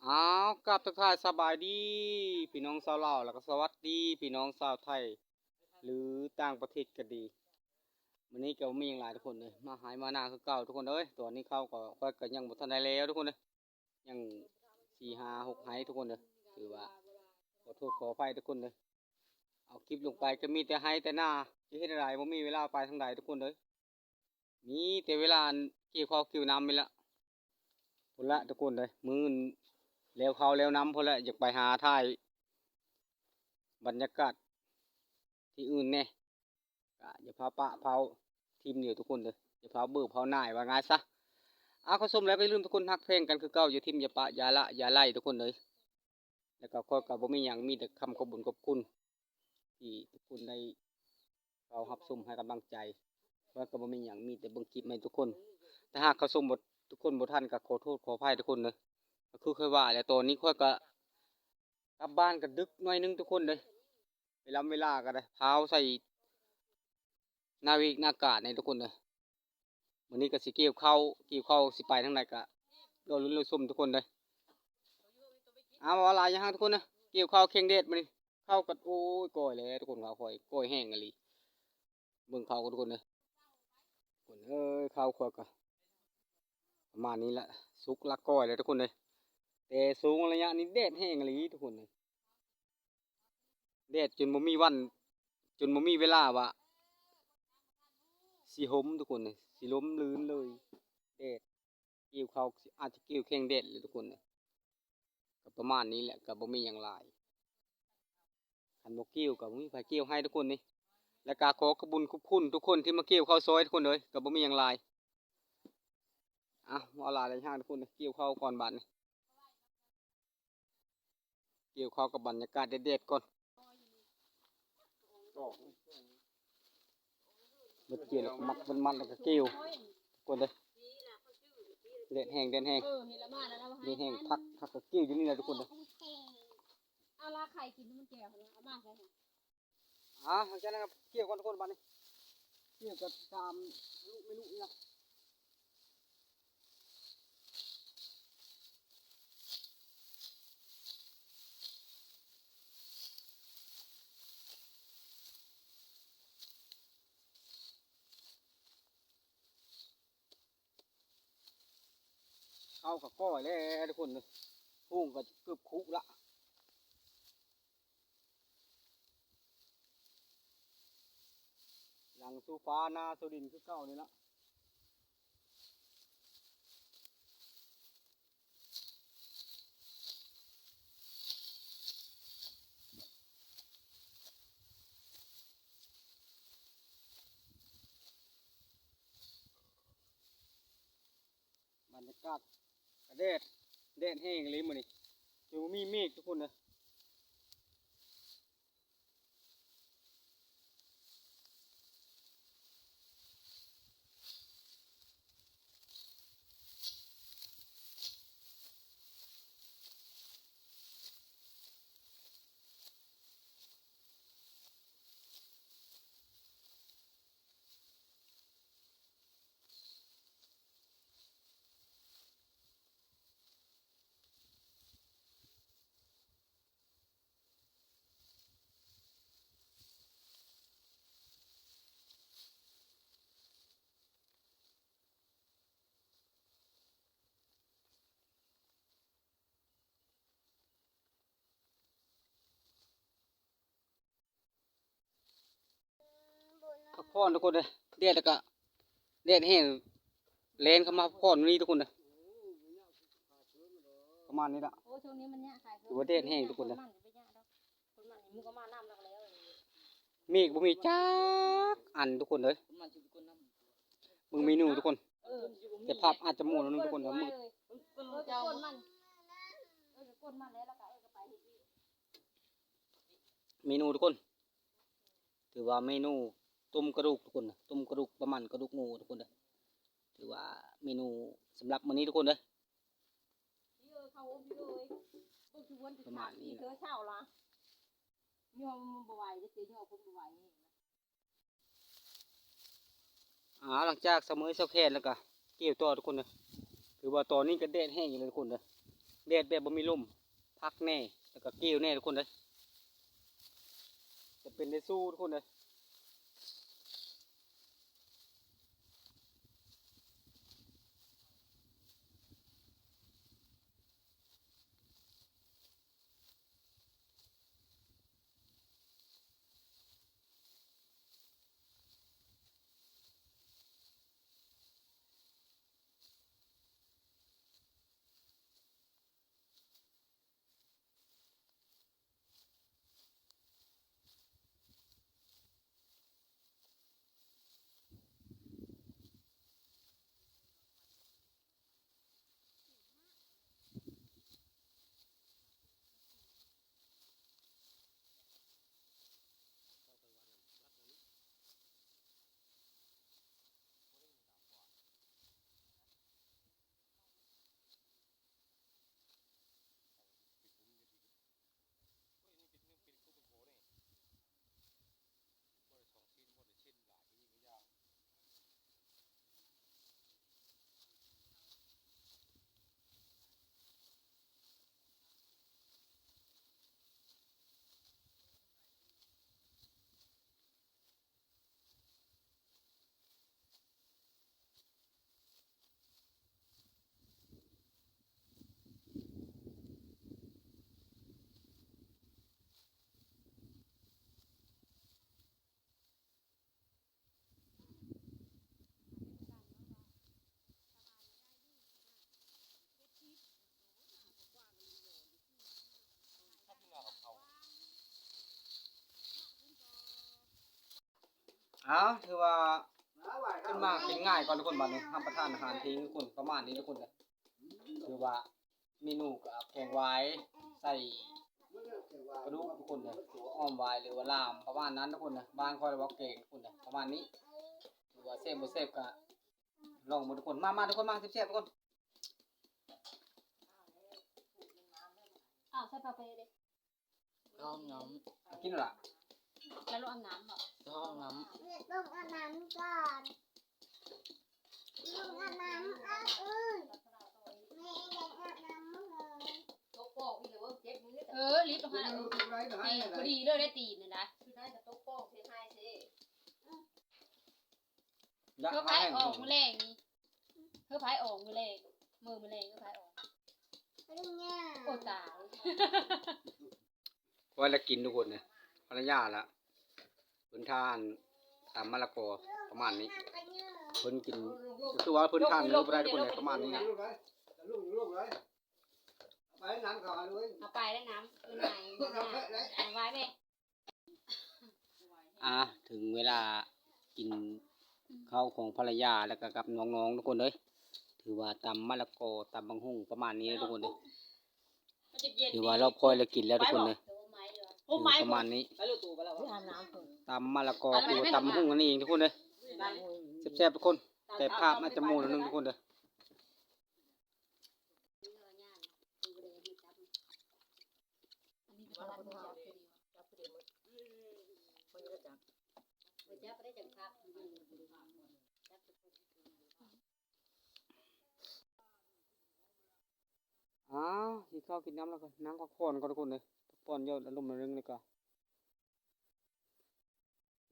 ອ້າວ ກາບທັກທາຍສະບາຍດີພີ່ນ້ອງຊາວລາວ ແລ້ວກໍສະຫວັດດີພີ່ນ້ອງຊາວໄທ ຫຼື ຕ່າງປະເທດກໍດີ. ມື້ນີ້ກໍບໍ່ມີຫຍັງຫຼາຍທຸກຄົນເອີຍ ມາໄຮ່ມານາຄືເກົ່າທຸກຄົນເອີຍ. ຕອນນີ້ເຂົ້າກໍ ຂ້ອຍກໍຍັງບໍ່ທັນໄດ້ແລ້ວທຸກຄົນເອີຍ ຍັງສີ່ຫ້າຫົກໄຮ່ທຸກຄົນເອີຍ. ຖືວ່າຂໍໂທດຂໍອະໄພທຸກຄົນເອີຍ ເອົາຄລິບລົງໄປກໍມີແຕ່ໄຮ່ແຕ່ນາ ຈະເຮັດແນວໃດ ບໍ່ມີເວລາໄປທາງໃດທຸກຄົນເອີຍ. ມີແຕ່ເວລາກ່ຽວເຂົ້າກ່ຽວນຳນີ້ລະ ພຸ້ນລະທຸກຄົນເອີຍ. ມື້ແລ້ວເຂົ້າແລ້ວນຳພຸ້ນລະ ຢາກໄປຫາຖ່າຍບັນຍາກາດທີ່ອື່ນແດ່ ກະຢ່າພາປະພາຖິ້ມເດີທຸກຄົນເດີ ຢ່າພາເບີພາໜ່າຍ ວ່າງ່າຍຊະ. ອາ ເຂົ້າຊົມແລ້ວກໍຢ່າລືມທຸກຄົນ ຮັກແພງກັນຄືເກົ່າ ຢ່າຖິ້ມຢ່າປະ ຢ່າລະຢ່າໄລ່ທຸກຄົນເອີຍ. ແລ້ວກໍຂ້ອຍກໍບໍ່ມີຫຍັງ ມີແຕ່ຄຳຂອບບຸນຂອບຄຸນ ທີ່ທຸກຄົນໄດ້ເຂົ້າຮັບຊົມໃຫ້ກຳລັງໃຈ. ຂ້ອຍກໍບໍ່ມີຫຍັງ ມີແຕ່ເບິ່ງຄລິບໃຫ້ທຸກຄົນ. ຖ້າຫາກເຂົ້າຊົມບໍ່ ທຸກຄົນບໍ່ທັນ ກໍຂໍໂທດຂໍອະໄພທຸກຄົນເດີ. ກໍຄືຂ້ອຍວ່າແຫຼະ ຕອນນີ້ຂ້ອຍກໍກັບບ້ານກໍດຶກໜ້ອຍໜຶ່ງທຸກຄົນເດີ. ເວລາ ເວລາກໍໄດ້ພາວໃສ່ໜ້າວິກໜ້າການໃຫ້ທຸກຄົນເດີ. ມື້ນີ້ກໍຊິກ່ຽວເຂົ້າ ກ່ຽວເຂົ້າຊິໄປທາງໃດກໍລໍລຸ້ນລໍຊົມທຸກຄົນເດີ. ເອົາ ບໍ່ວ່າຫຼາຍຢ່າງ ທຸກຄົນເດີ ກ່ຽວເຂົ້າແຂ່ງແດດມື້ນີ້ ເຂົ້າກໍ ໂອ້ຍ ກ້ອຍແລ້ວທຸກຄົນ ເຂົ້າຂ້ອຍກ້ອຍແຮງອີ່ຫຼີ. ເບິ່ງເຂົ້າກັນທຸກຄົນເດີ ທຸກຄົນເອີຍ ເຂົ້າຂ້ອຍກໍປະມານນີ້ລະ ສຸກລະກ້ອຍແລ້ວທຸກຄົນເອີຍ. ແຕ່ຊ່ວງໄລຍະນີ້ແດດແຮງອີ່ຫຼີທຸກຄົນເອີຍ. ແດດຈົນບໍ່ມີວັນ ຈົນບໍ່ມີເວລາວ່າຊິຮົ່ມທຸກຄົນເອີຍ ຊິຮົ່ມລື່ນເລີຍ ແດດ. ກ່ຽວເຂົ້າອາດຈະກ່ຽວແຂ່ງແດດເລີຍທຸກຄົນເອີຍ. ກໍປະມານນີ້ແຫຼະ ກໍບໍ່ມີຫຍັງຫຼາຍ. ຄັນບໍ່ກ່ຽວກໍບໍ່ມີໃຜກ່ຽວໃຫ້ທຸກຄົນເອີຍ. ແລ້ວກໍຂໍຂອບບຸນຂອບຄຸນທຸກຄົນທີ່ມາກ່ຽວເຂົ້າຊ່ອຍທຸກຄົນເອີຍ. ກໍບໍ່ມີຫຍັງຫຼາຍ. ເອົາ ບໍ່ຫຼາຍຫຼາຍຢ່າງທຸກຄົນເອີຍ ກ່ຽວເຂົ້າກ່ອນບາດນີ້. ກ່ຽວເຂົ້າກັບບັນຍາກາດແດດໆກ່ອນ. ເບິດກ່ຽວແລ້ວກໍມັດ ມັດ ມັດ ແລ້ວກໍກ່ຽວກ່ອນເດີ. ແດດແຮງ ແດດແຮງ ເອີ ເຫັນລະມາແລ້ວນະ ແດດແຮງ ພັກ ພັກກໍກ່ຽວຢູ່ນີ້ແຫຼະທຸກຄົນເດີ. ເອົາລາໄຂ່ກິນ ມັນແກ່ວ ເອົາມາໃສ່ ອ່າ ຫຼັງຈາກນັ້ນກໍກ່ຽວກ່ອນທຸກຄົນ ບາດນີ້ກ່ຽວກັບຕາມລູກ ແມ່ລູກນີ້ນະ. ເຂົ້າກໍກ້ອຍແລ້ວທຸກຄົນເອີຍ ຫູງກໍເກືອບຄຸລະ. ຫຼັງສູ່ຟ້າໜ້າສູ່ດິນຄືເກົ່ານີ້ລະ. ບັນຍາກາດກະແດດ ແດດແຮງອີ່ຫຼີມື້ນີ້ ຈົນບໍ່ມີເມກທຸກຄົນເອີຍ. ພັກຜ່ອນທຸກຄົນເດີ ແດດແລ້ວກະ ແດດແຮງ ແລ່ນເຂົ້າມາພັກຜ່ອນຢູ່ນີ້ທຸກຄົນເດີ ປະມານນີ້ລະ. ໂອ້ ຊ່ວງນີ້ມັນຍາກຂາຍ ຖືວ່າແດດແຮງທຸກຄົນເດີ. ເມກບໍ່ມີຈັກອັນທຸກຄົນເອີຍ. ເບິ່ງເມນູທຸກຄົນ ເອີ ແຕ່ພາບອາດຈະມົວໜ້ອຍໜຶ່ງທຸກຄົນເດີ. ເອີ ເມນູທຸກຄົນ ຖືວ່າເມນູຕົ້ມກະດູກທຸກຄົນ ຕົ້ມກະດູກປາມັນ ກະດູກງູທຸກຄົນເດີ. ຖືວ່າເມນູສຳລັບມື້ນີ້ທຸກຄົນເດີ ປະມານນີ້. ອ່າ ຫຼັງຈາກສະເໝີສະແຂນແລ້ວກະກ່ຽວຕໍ່ທຸກຄົນເດີ. ຖືວ່າຕອນນີ້ກະແດດແຮງຢູ່ເລີຍທຸກຄົນເດີ ແດດແບບບໍ່ມີລົມ ພັກແດ່ ແລ້ວກໍກ່ຽວແດ່ທຸກຄົນເດີ. ຈະເປັນໄດ້ສູ້ທຸກຄົນເດີ. ເອົາ ຖືວ່າຂຶ້ນມາກິນງ່າຍກ່ອນທຸກຄົນ. ບັດນີ້ຮັບປະທານອາຫານເພງທຸກຄົນ ປະມານນີ້ທຸກຄົນເດີ. ຖືວ່າເມນູກໍແກງຫວາຍໃສ່ກະດູກທຸກຄົນເດີ ຫຼືວ່າອ້ອມຫວາຍ ຫຼືວ່າລາມ ປະມານນັ້ນທຸກຄົນເດີ. ບ້ານຂ້ອຍເວົ້າແກງທຸກຄົນເດີ ປະມານນີ້. ຖືວ່າແຊບບໍ່ແຊບກໍລອງເບິ່ງທຸກຄົນ. ມາ ມາທຸກຄົນ ມາແຊບໆທຸກຄົນ. ອ້າວ ໃສ່ປາເປເດ້. ລອງນ້ຳ ກິນແລ້ວລະ ແລ້ວລູກອາບນ້ຳບໍ? ລອງນ້ຳ ລູກອາບນ້ຳກ່ອນ ລູກອາບນ້ຳກ່ອນ ອື ແມ່ຢາກອາບນ້ຳເລີຍ. ຕົກປອກອີກແລ້ວເວີ້ຍ ເຈັບມື. ເອີ ລິບລົງຫັ້ນແຫຼະ ເອີ ພໍດີເລີຍ ໄດ້ຕີນນັ້ນນະ ຄືໄດ້ກໍຕົກປອກເສຍຫາຍເສ. ຢາກ ເອີ ໃຜອອກມື້ແລງນີ້ ເອີ ໃຜອອກມື້ແລງ ມື້ມື້ແລງ ເອີ ໃຜອອກ ໂອ້ ຕາຍ. ຂ້ອຍລະກິນທຸກຄົນເລີຍ ພະລະຍາລະ ເພິ່ນທານຕຳມະລະກອປະມານນີ້ ເພິ່ນກິນ ຄືວ່າເພິ່ນທານມື້ບໍ່ໄດ້ທຸກຄົນເລີຍ ປະມານນີ້ນະ. ເອົາໄປແລ້ວນ້ຳ ເອົາໄວ້ແມ່. ອ່າ ເຖິງເວລາກິນເຂົ້າຂອງພະລະຍາ ແລ້ວກໍກັບນ້ອງໆ ທຸກຄົນເອີຍ. ຖືວ່າຕຳມະລະກອ ຕຳບັກຫຸ່ງ ປະມານນີ້ເດີທຸກຄົນເດີ. ຖືວ່າລອບຄ່ອຍລະກິນແລ້ວທຸກຄົນເດີ ປະມານນີ້. ຕຳມະລະກອ ຄືວ່າຕຳບັກຫຸ່ງນັ້ນເອງທຸກຄົນເດີ. ແຊບໆ ທຸກຄົນ ແຕ່ພາບອາດຈະມົວໜ້ອຍໜຶ່ງທຸກຄົນເດີ. ອ້າວ ກິນເຂົ້າກິນນ້ຳແລ້ວກໍນັ່ງພັກຜ່ອນກ່ອນທຸກຄົນເອີຍ ພັກຜ່ອນຢ່ອນອາລົມໜ້ອຍໜຶ່ງ ແລ້ວກໍ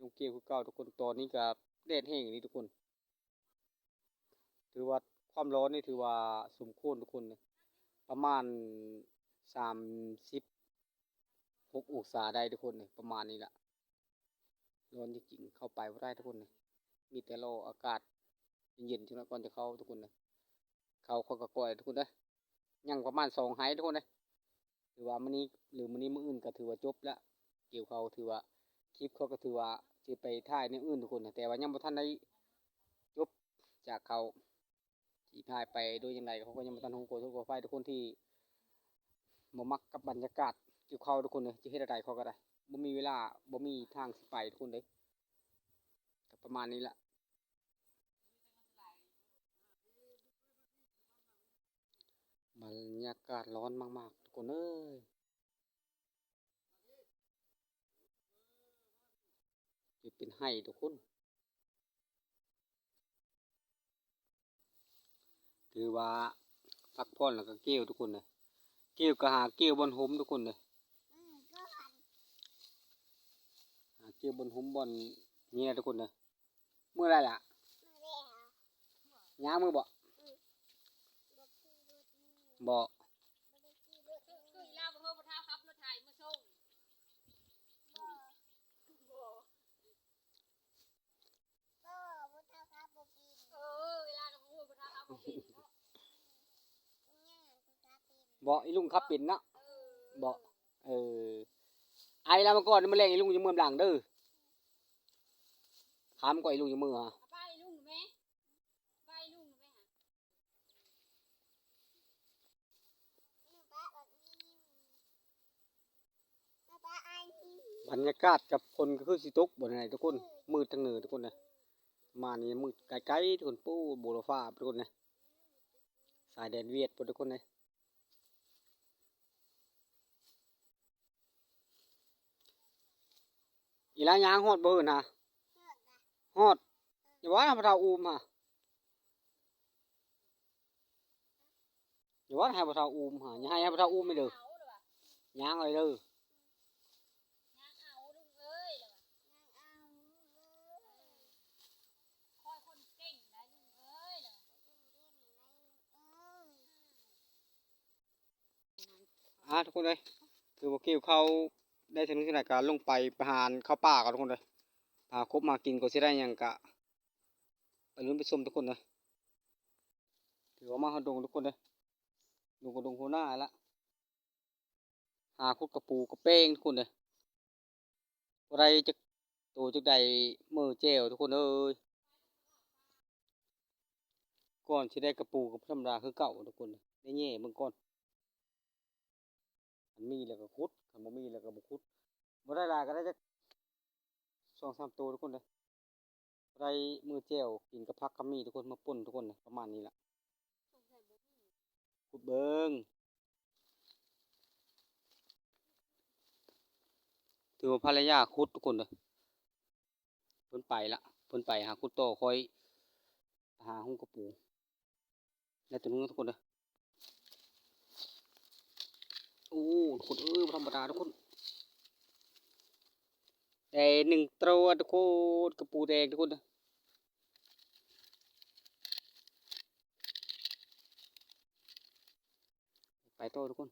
ລົງກ່ຽວຄືເກົ່າທຸກຄົນ. ຕອນນີ້ກໍແດດແຮງອີ່ຫຼີທຸກຄົນ. ຖືວ່າຄວາມຮ້ອນນີ້ຖືວ່າສົມຄວນທຸກຄົນເລີຍ ປະມານສາມສິບຫົກອົງສາໄດ້ທຸກຄົນເລີຍ ປະມານນີ້ລະ. ຮ້ອນຈິງໆ ເຂົ້າໄປບໍ່ໄດ້ທຸກຄົນເລີຍ ມີແຕ່ລໍອາກາດເຢັນໆ ຈັກໜ້ອຍກ່ອນຈະເຂົ້າທຸກຄົນເລີຍ. ເຂົ້າຂ້ອຍກໍກ່ອຍທຸກຄົນເດີ ຍັງປະມານສອງໄຮ່ທຸກຄົນເດີ. ຖືວ່າມື້ນີ້ ຫຼືມື້ນີ້ມື້ອື່ນກໍຖືວ່າຈົບແລ້ວ ກ່ຽວເຂົ້າ. ຖືວ່າຄລິບເຂົາກໍຖືວ່າຊິໄປຖ່າຍແນວອື່ນທຸກຄົນ ແຕ່ວ່າຍັງບໍ່ທັນໄດ້ຈົບຈາກເຂົາຊິຖ່າຍໄປໂດຍຈັ່ງໃດ ເຂົາກໍຍັງບໍ່ທັນຮູ້. ຂໍໂທດຂໍອະໄພທຸກຄົນທີ່ບໍ່ມັກກັບບັນຍາກາດກ່ຽວເຂົ້າທຸກຄົນເອີຍ. ຈະເຮັດແນວໃດເຂົາກໍໄດ້ ບໍ່ມີເວລາ ບໍ່ມີທາງຊິໄປທຸກຄົນເອີຍ. ກໍປະມານນີ້ລະ. ບັນຍາກາດຮ້ອນມາກໆ ທຸກຄົນເອີຍ ເປັນໄຮ່ທຸກຄົນ. ຖືວ່າພັກຜ່ອນແລ້ວກໍກ່ຽວທຸກຄົນເອີຍ. ກ່ຽວກໍຫາກ່ຽວບ່ອນຮົ່ມທຸກຄົນເດີ ຫາກ່ຽວບ່ອນຮົ່ມບ່ອນນີ້ນະທຸກຄົນເດີ. ເມື່ອໃດລະ? ຍ່າງມື້ບໍ? ບໍ່. ບໍ່ ບໍ່ເທົ່າກັບບໍ່ເປັນ ເອີ ເວລາກໍບໍ່ຮູ້ ບໍ່ເທົ່າກັບບໍ່ເປັນເນາະ. ບໍ່ ອີລຸງຂັບເປັນເນາະ. ເອີ ບໍ່ ເອີ ໄອ້ລາມາກ່ອນ ມື້ແລງອີລຸງຈະເມືອນຳຫຼັງເດີ. ຄ່ຳກ່ອນອີລຸງຈະເມືອຫາ ໄປອີລຸງແມ ໄປອີລຸງແມຫາ. ບັນຍາກາດກັບຝົນກໍຄືຊິຕົກບໍ່ໄດ້ທຸກຄົນ ມືດທາງເໜືອທຸກຄົນເດີ. ປະມານນີ້ມືດໄກໆທຸກຄົນ ປູ້ ບູລະຟ້າທຸກຄົນເດີ ຊາຍແດນຫວຽດພຸ້ນທຸກຄົນເດີ. ອີຫຼາຍ່າງຮອດບໍ່ເຫີນຫາ? ຮອດ. ຢ່າວ່າໃຫ້ພໍ່ເຖົ້າອູ້ມຫາ. ຢ່າວ່າໃຫ້ພໍ່ເຖົ້າອູ້ມຫາ ຢ່າໃຫ້ ໃຫ້ພໍ່ເຖົ້າອູ້ມເດີ ຍ່າງເອົາເດີ. ອ່າ ທຸກຄົນເອີຍ ຄືບໍ່ກ່ຽວເຂົ້າໄດ້ເຖິງທີ່ໃດກໍລົງໄປ ໄປຫາເຂົ້າປ່າກ່ອນທຸກຄົນເອີຍ. ຫາກົບມາກິນ ກໍຊິໄດ້ຫຍັງກະ ໄປລຸ້ນໄປຊົມທຸກຄົນເດີ. ຖືວ່າມາຮອດດົງທຸກຄົນເດີ ດົງກໍດົງຫົວໜ້າລະ ຫາຂຸດກະປູກະແປ້ງທຸກຄົນເດີ. ບໍ່ໄດ້ຈັກໂຕຈັກໃດ ເມີແຈ່ວທຸກຄົນເອີຍ. ກ່ອນຊິໄດ້ກະປູກໍບໍ່ທຳມະດາຄືເກົ່າທຸກຄົນ ໄດ້ແຍ່ເບິ່ງກ່ອນ. ຄັນມີແລ້ວກໍຂຸດ ຄັນບໍ່ມີແລ້ວກໍບໍ່ຂຸດ. ບໍ່ໄດ້ຫຼາຍກໍໄດ້ຈັກສອງສາມໂຕທຸກຄົນເດີ. ໄດ້ມື້ແຈ່ວກິນກັບຜັກກໍມີທຸກຄົນ ມາປົ່ນທຸກຄົນເດີ ປະມານນີ້ລະ. ຂຸດເບິ່ງ ຖືວ່າພັນລະຍາຂຸດທຸກຄົນເດີ. ເພິ່ນໄປລະ ເພິ່ນໄປຫາຂຸດຕໍ່ ຂ້ອຍຫາຫຸ້ງກະປູ ໄດ້ຕົວໜຶ່ງທຸກຄົນເດີ. ໂອ້ ທຸກຄົນເອີຍ ບໍ່ທຳມະດາທຸກຄົນ ໄດ້ໜຶ່ງຕົວທຸກຄົນ ກະປູແດງທຸກຄົນເດີ. ໄປຕໍ່ທຸກຄົນ.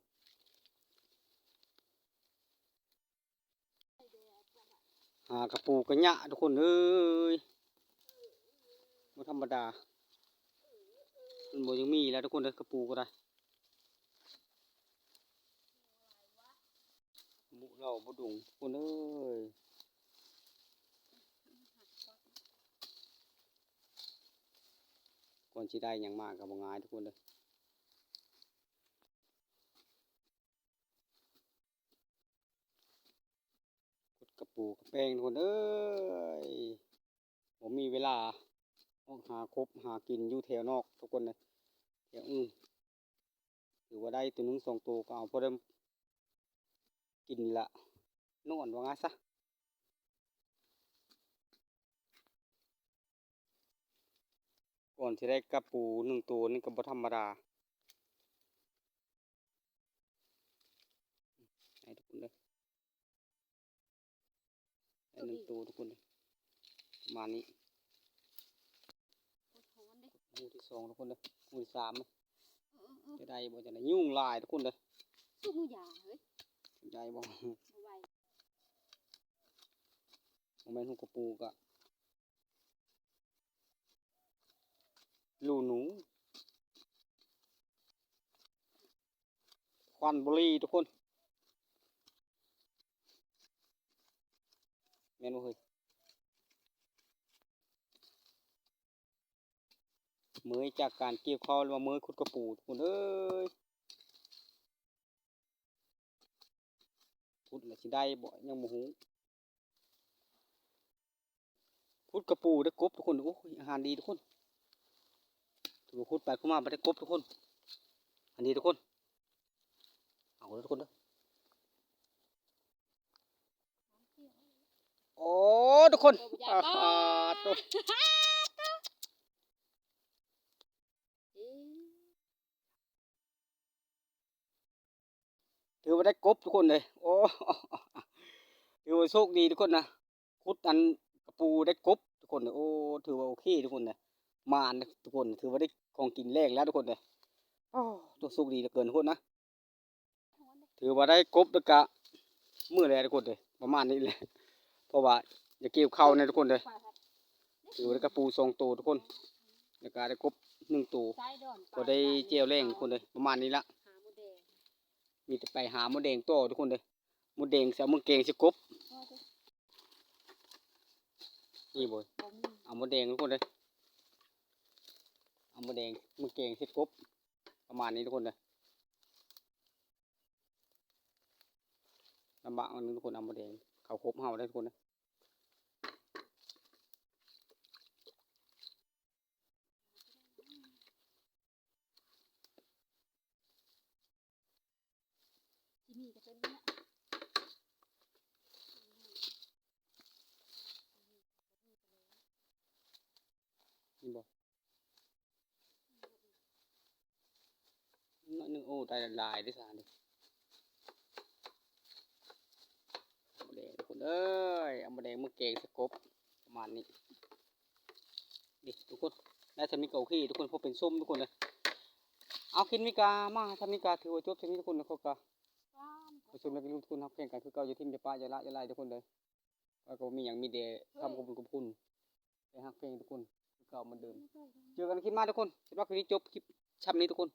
ຫາກະປູກະຍາກທຸກຄົນເອີຍ ບໍ່ທຳມະດາ ມັນບໍ່ຍັງມີແລ້ວທຸກຄົນເດີ ກະປູກໍໄດ້ ບຸເຫຼົ່າບຸດົງທຸກຄົນເອີຍ. ກ່ອນຊິໄດ້ຫຍັງມາກໍບໍ່ງ່າຍທຸກຄົນເດີ. ຂຸດກະປູກະແປ້ງທຸກຄົນເອີຍ ບໍ່ມີເວລາອອກຫາກົບຫາກິນຢູ່ແຖວນອກທຸກຄົນເອີຍ ແຖວອື່ນ. ຖືວ່າໄດ້ຕົວໜຶ່ງສອງໂຕກໍເອົາພໍໄດ້ກິນລະ ນອນວ່າງ່າຍຊະ. ກ່ອນຊິໄດ້ກະປູໜຶ່ງໂຕນີ້ກໍບໍ່ທຳມະດາ ໃຫ້ທຸກຄົນເດີ ໄດ້ໜຶ່ງໂຕທຸກຄົນເດີ ປະມານນີ້. ຮູທີ່ສອງທຸກຄົນເດີ ຮູທີ່ສາມ ຈະໄດ້ບໍ່ ຈະໄດ້ ຍຸງຫຼາຍທຸກຄົນເດີ. ສູ້ມືຢາເຮີ້ຍ ໄດ້ບໍ່ ບໍ່ໄຫວ ບໍ່ແມ່ນຫຸ້ງກະປູກະ ລູໜູ ຄວັນບຸຣີທຸກຄົນ ແມ່ນບໍ່ເຮີ້ຍ? ເມື່ອຍຈາກການກ່ຽວເຂົ້າ ແລ້ວມາເມື່ອຍຂຸດກະປູທຸກຄົນເອີຍ. ຂຸດແລ້ວຊິໄດ້ບໍ່ ຍັງບໍ່ຮູ້. ຂຸດກະປູໄດ້ກົບທຸກຄົນ. ໂອ້ຍ ອາຫານດີທຸກຄົນ. ຖືວ່າຂຸດໄປຂຸດມາບໍ່ໄດ້ກົບທຸກຄົນ. ອັນນີ້ທຸກຄົນ ເອົາເດີທຸກຄົນເດີ. ໂອ້ ທຸກຄົນ ໂອ້ ບໍ່ຢາກ ອາຫາໂຕ. ເອີ ຖືວ່າໄດ້ກົບທຸກຄົນເລີຍ. ໂອ້ ຖືວ່າໂຊກດີທຸກຄົນນະ ຂຸດອັນກະປູໄດ້ກົບທຸກຄົນເລີຍ. ໂອ້ ຖືວ່າໂອເຄທຸກຄົນເລີຍ ໝານທຸກຄົນ ຖືວ່າໄດ້ຂອງກິນແລງແລ້ວທຸກຄົນເລີຍ. ໂອ້ ໂຊກດີເຫຼືອເກີນທຸກຄົນນະ. ຖືວ່າໄດ້ກົບແລ້ວກະມື້ແລະທຸກຄົນເອີຍ ປະມານນີ້ແຫຼະ ເພາະວ່າຢາກກ່ຽວເຂົ້າແນ່ທຸກຄົນເອີຍ. ຖືວ່າໄດ້ກະປູສອງໂຕທຸກຄົນ ແລ້ວກະໄດ້ກົບໜຶ່ງໂຕ ພໍໄດ້ແຈ່ວແລງທຸກຄົນເອີຍ. ປະມານນີ້ລະ ມີແຕ່ໄປຫາມົດແດງຕໍ່ທຸກຄົນເອີຍ. ມົດແດງຊິເອົາມາແກງໃສ່ກົບ ນີ້ບໍ່ ເອົາມົດແດງທຸກຄົນເອີຍ ເອົາມົດແດງມາແກງໃສ່ກົບ ປະມານນີ້ທຸກຄົນເອີຍ. ລຳບາກໜຶ່ງທຸກຄົນ ເອົາມົດແດງເຂົ້າກົບເຮົາໄດ້ທຸກຄົນເອີຍ. ທີ່ນີ້ກໍເປັນແບບນີ້ ເຫັນບໍ່ ໜ້ອຍໜຶ່ງ. ໂອ້ ໄດ້ຫຼາຍເດ້ຊະນີ້ ໝົດແດງທຸກຄົນເອີຍ ເອົາໝົດແດງມາແກງໃສ່ກົບ ປະມານນີ້. ນີ້ທຸກຄົນ ໄດ້ສ່ຳນີ້ກໍໂອເຄທຸກຄົນ ພໍເປັນສົ້ມທຸກຄົນເອີຍ. ເອົາ ຄລິບນີ້ກະມາສ່ຳນີ້ກະຖືວ່າຈົບສ່ຳນີ້ທຸກຄົນ ແລ້ວເຂົາກະໄປຊົມ ແລ້ວກໍຢ່າລືມທຸກຄົນ ຮັກແພງກັນຄືເກົ່າ ຢ່າຖິ້ມ ຢ່າປະ ຢ່າລະ ຢ່າໄຫຼທຸກຄົນເດີ. ຂ້ອຍກໍບໍ່ມີຫຍັງ ມີແຕ່ຄຳຂອບຄຸນ ຂອບຄຸນ ແຕ່ຮັກແພງທຸກຄົນຄືເກົ່າເໝືອນເດີມ. ເຈີກັນຄລິບໜ້າທຸກຄົນ ສຳລັບຄລິບນີ້ຈົບຄລິບຊ່ຳນີ້ທຸກຄົນ.